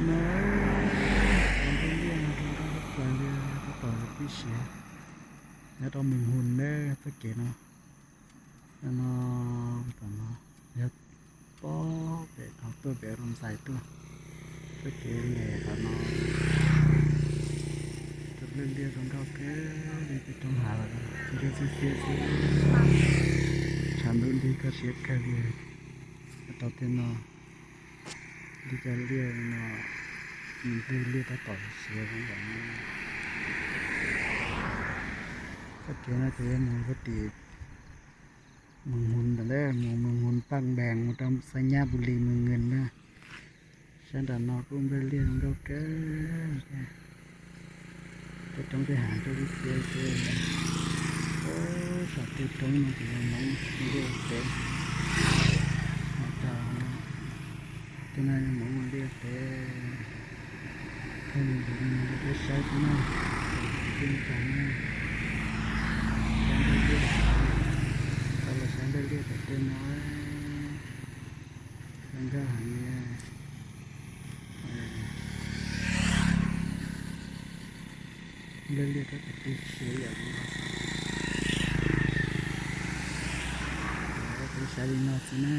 No, cov nplooj liaj no zoo nkauj tshaj plaws li, tab tom pib siav nyob rau Mees Hum na, txoj kev no. No, tom no yog pob pem no tuaj pem rau ntxais tuaj, txoj kev nres tom no. Cov nplooj liaj zoo nkauj kawg li, pem roob hav los ntsuab xiab xiab xwb. Tshav ntuj nti koj siab kawg li. Tau tej no, li cov liaj no, nplooj liaj tab tom siav zoo nkauj no. Txoj kev no ces yog mus rau tim Mees Hum ntawd na, mus Mees Hum, Paj Npees, mus rau Xab Nyab Npus Lis, Mees Ngwm na. Sab nram no kuj nplooj liaj zoo nkauj kawg. Tej roob tej hav ntsuab xiab xiab xwb. Saum tej roob no ces yog Hmoob ua liaj ua teb. Tej no yog Hmoob ua liaj ua teb. Thaij li ntawd rau peb saib xwb na, tij ntag na. Saib nplooj liaj, tau los saib nplooj liaj tom tej no. Zoo nkauj heev li. Nplooj liaj tab tom pib siav yam li no xwb. Peb saib li no xwb na.